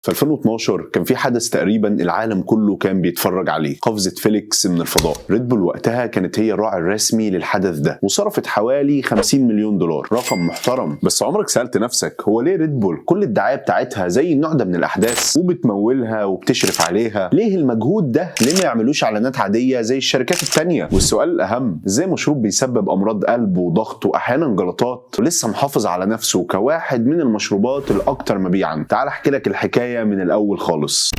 في 2012 كان في حدث تقريبا العالم كله كان بيتفرج عليه، قفزة فيليكس من الفضاء. ريد بول وقتها كانت هي الراعي الرسمي للحدث ده وصرفت حوالي 50 مليون دولار، رقم محترم. بس عمرك سألت نفسك هو ليه ريد بول كل الدعاية بتاعتها زي النوع ده من الأحداث وبتمولها وبتشرف عليها؟ ليه المجهود ده؟ ليه ما يعملوش اعلانات عادية زي الشركات التانية؟ والسؤال الأهم، ازاي مشروب بيسبب أمراض قلب وضغط وأحيانا جلطات ولسه محافظ على نفسه كواحد من المشروبات الأكثر مبيعا؟ تعال احكي لك الحكاية من الأول خالص.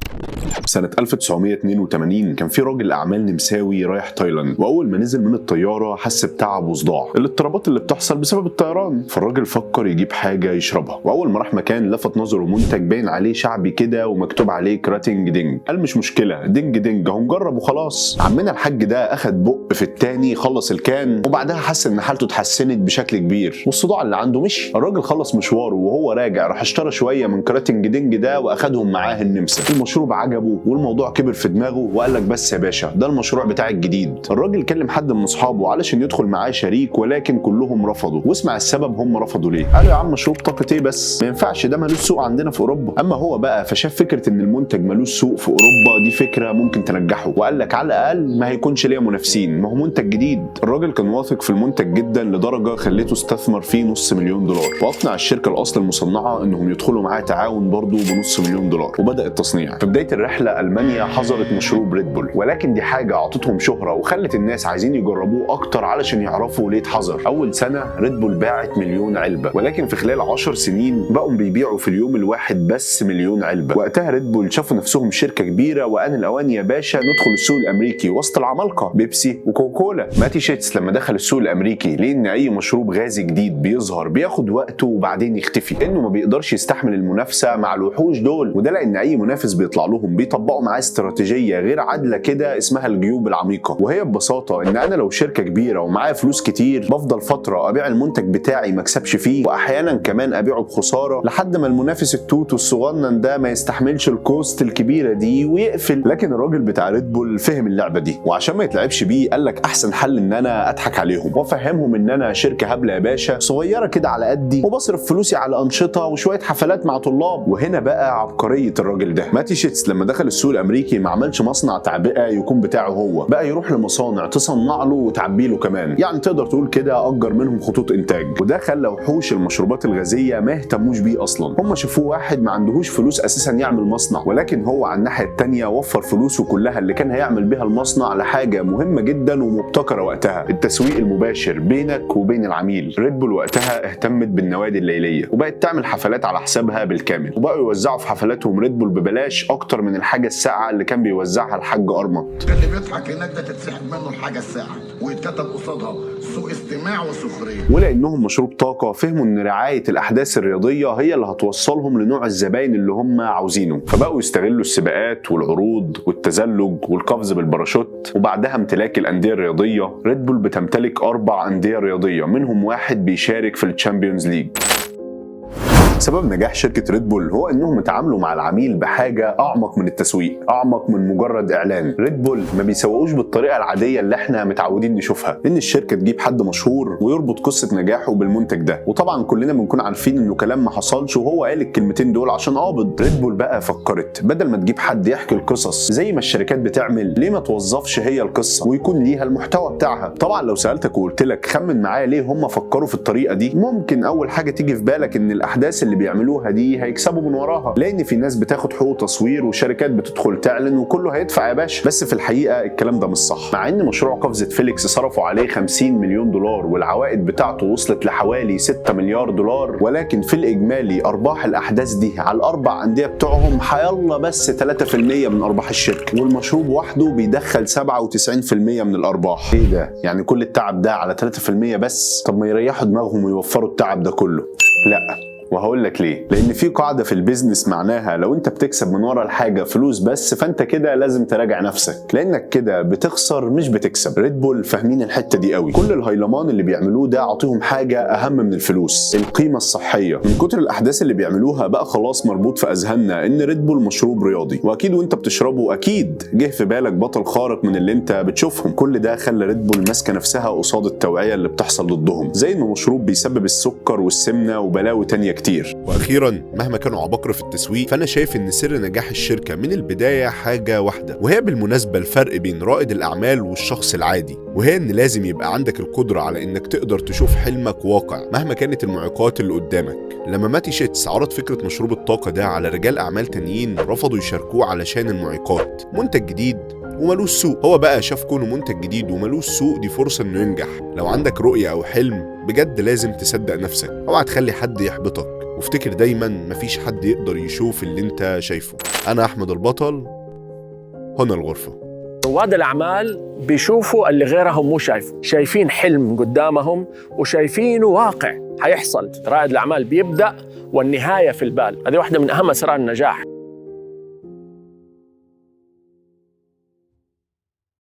سنة 1982 كان في راجل أعمال نمساوي رايح تايلاند، وأول ما نزل من الطيارة حس بتعب وصداع، الاضطرابات اللي بتحصل بسبب الطيران. فالراجل فكر يجيب حاجة يشربها، وأول ما راح مكان لفت نظره منتج باين عليه شعبي كده ومكتوب عليه كراتنج دينج. قال مش مشكلة، دينج دينج اهو نجرب وخلاص. عمنا الحاج ده أخد بق في التاني، خلص ال can، وبعدها حس إن حالته اتحسنت بشكل كبير والصداع اللي عنده مشي. الراجل خلص مشواره وهو راجع راح اشترى شوية من كراتنج دينج ده وأخدهم معاه النمسا. المشروب عجبه والموضوع كبر في دماغه وقال لك بس يا باشا ده المشروع بتاعي الجديد. الراجل كلم حد من اصحابه علشان يدخل معاه شريك، ولكن كلهم رفضوا. واسمع السبب هم رفضوا ليه. قالوا يا عم مشروب طاقة ايه بس، ما ينفعش، ده ملوش سوق عندنا في اوروبا. اما هو بقى فشاف فكرة ان المنتج ملوش سوق في اوروبا دي فكرة ممكن تنجحه، وقال لك على الاقل ما هيكونش ليا منافسين، ما هو منتج جديد. الراجل كان واثق في المنتج جدا لدرجة خليته استثمر فيه $500,000، واقنع الشركة الاصل المصنعة انهم يدخلوا معاه تعاون برضه ب$500,000، وبدا التصنيع. في بداية الرحلة المانيا حظرت مشروب ريد بول، ولكن دي حاجة اعطتهم شهره وخلت الناس عايزين يجربوه اكتر علشان يعرفوا ليه اتحظر. اول سنة ريد بول باعت 1 مليون علبة، ولكن في خلال 10 سنين بقوا بيبيعوا في اليوم الواحد بس 1 مليون علبة. وقتها ريد بول شافوا نفسهم شركة كبيرة، وان الاوان يا باشا ندخل السوق الامريكي وسط العمالقة بيبسي وكوكولا. ماتي شيتس لما دخل السوق الامريكي، لان اي مشروب غازي جديد بيظهر بياخد وقته وبعدين يختفي، انه ما بيقدرش يستحمل المنافسة مع الوحوش دول، وده لان اي منافس بيطلع لهم بيطبقوا معاه استراتيجية غير عادلة كده اسمها الجيوب العميقة، وهي ببساطة ان انا لو شركة كبيرة ومعايا فلوس كتير بفضل فترة ابيع المنتج بتاعي ما اكسبش فيه، واحيانا كمان ابيعه بخسارة لحد ما المنافس التوتو الصغنن ده ما يستحملش ال cost الكبيرة دي ويقفل. لكن الراجل بتاع ريد بول فهم اللعبة دي، وعشان ما يتلعبش بيه قال لك احسن حل ان انا اضحك عليهم وافهمهم ان انا شركة هبلة يا باشا صغيرة كده على قدي، وبصرف فلوسي على انشطة وشوية حفلات مع طلاب. وهنا بقى عبقرية الراجل ده. ماتي شيتس لما دخل السوق الامريكي ما عملش مصنع تعبئة يكون بتاعه هو، بقى يروح لمصانع تصنع له وتعبي له كمان، يعني تقدر تقول كده اجر منهم خطوط انتاج. وده خلى وحوش المشروبات الغازية ما يهتموش بيه اصلا. هم شافوه واحد ما عندهوش فلوس اساسا يعمل مصنع، ولكن هو على الناحية الثانية وفر فلوسه كلها اللي كان هيعمل بيها المصنع لحاجة مهمة جدا ومبتكره وقتها، التسويق المباشر بينك وبين العميل. ريد بول وقتها اهتمت بالنوادي الليلية وبقت تعمل حفلات على حسابها بالكامل، وبقوا يوزعوا في حفلاتهم ريد بول ببلاش اكتر من الحاجة الساقعه اللي كان بيوزعها الحاج ارمط. اللي بيضحك هناك ده تتسحب منه الحاجة الساقعه ويتكتب قصادها سوء استماع وسخرية. ولانهم مشروب طاقة فهموا ان رعاية الاحداث الرياضية هي اللي هتوصلهم لنوع الزباين اللي هم عاوزينه، فبقوا يستغلوا السباقات والعروض والتزلج والقفز بالباراشوت، وبعدها امتلاك الاندية الرياضية. ريد بول بتمتلك 4 اندية رياضية، منهم واحد بيشارك في ال Champions League. سبب نجاح شركة ريد بول هو انهم اتعاملوا مع العميل بحاجة اعمق من التسويق، اعمق من مجرد اعلان. ريد بول ما بيسوقوش بالطريقة العادية اللي احنا متعودين نشوفها، ان الشركة تجيب حد مشهور ويربط قصة نجاحه بالمنتج ده، وطبعا كلنا بنكون عارفين انه كلام ما حصلش وهو قال الكلمتين دول عشان قابض. ريد بول بقى فكرت بدل ما تجيب حد يحكي القصص زي ما الشركات بتعمل، ليه ما توظفش هي القصة ويكون ليها المحتوى بتاعها؟ طبعا لو سألتك وقلت لك خمن معايا ليه هم فكروا في الطريقة دي، ممكن اول حاجة تيجي في بالك ان الاحداث اللي بيعملوها دي هيكسبوا من وراها، لان في ناس بتاخد حقوق تصوير وشركات بتدخل تعلن وكله هيدفع يا باشا. بس في الحقيقة الكلام ده مش صح. مع ان مشروع قفزه فيليكس صرفوا عليه 50 مليون دولار والعوائد بتاعته وصلت لحوالي 6 مليار دولار، ولكن في الاجمالي ارباح الاحداث دي على الاربع اندية بتوعهم حيلا بس 3% من ارباح الشركة، والمشروب وحده بيدخل 97% من الارباح. ايه ده؟ يعني كل التعب ده على 3% بس؟ طب ما يريحوا دماغهم ويوفروا التعب ده كله. لا، وهقول لك ليه. لان في قاعدة في ال business معناها لو انت بتكسب من ورا الحاجة فلوس بس، فانت كده لازم تراجع نفسك، لانك كده بتخسر مش بتكسب. ريد بول فاهمين الحتة دي قوي. كل الهيلمان اللي بيعملوه ده عاطيهم حاجة اهم من الفلوس، القيمة الصحية. من كتر الاحداث اللي بيعملوها بقى خلاص مربوط في اذهاننا ان ريد بول مشروب رياضي، واكيد وانت بتشربه اكيد جه في بالك بطل خارق من اللي انت بتشوفهم. كل ده خلى ريد بول ماسكه نفسها قصاد التوعية اللي بتحصل ضدهم، زي انه مشروب بيسبب السكر والسمنه وبلاوي تانية كتير. كتير. واخيرا، مهما كانوا عباقرة في التسويق، فانا شايف ان سر نجاح الشركة من البداية حاجة واحدة، وهي بالمناسبة الفرق بين رائد الاعمال والشخص العادي، وهي ان لازم يبقى عندك القدرة على انك تقدر تشوف حلمك واقع مهما كانت المعيقات اللي قدامك. لما ماتيشيتس عرض فكرة مشروب الطاقة ده على رجال اعمال تانيين، رفضوا يشاركوه علشان المعيقات، منتج جديد وملوش سوق. هو بقى شاف كونه منتج جديد وملوش سوق دي فرصة انه ينجح. لو عندك رؤية او حلم بجد لازم تصدق نفسك، اوعى تخلي حد يحبطك، وافتكر دايما مفيش حد يقدر يشوف اللي انت شايفه. انا احمد البطل، هنا الغرفة. رواد الأعمال بيشوفوا اللي غيرهم مو شايفه، شايفين حلم قدامهم وشايفينه واقع حيحصل. رائد الأعمال بيبدأ والنهاية في البال، هذه واحدة من أهم أسرار النجاح.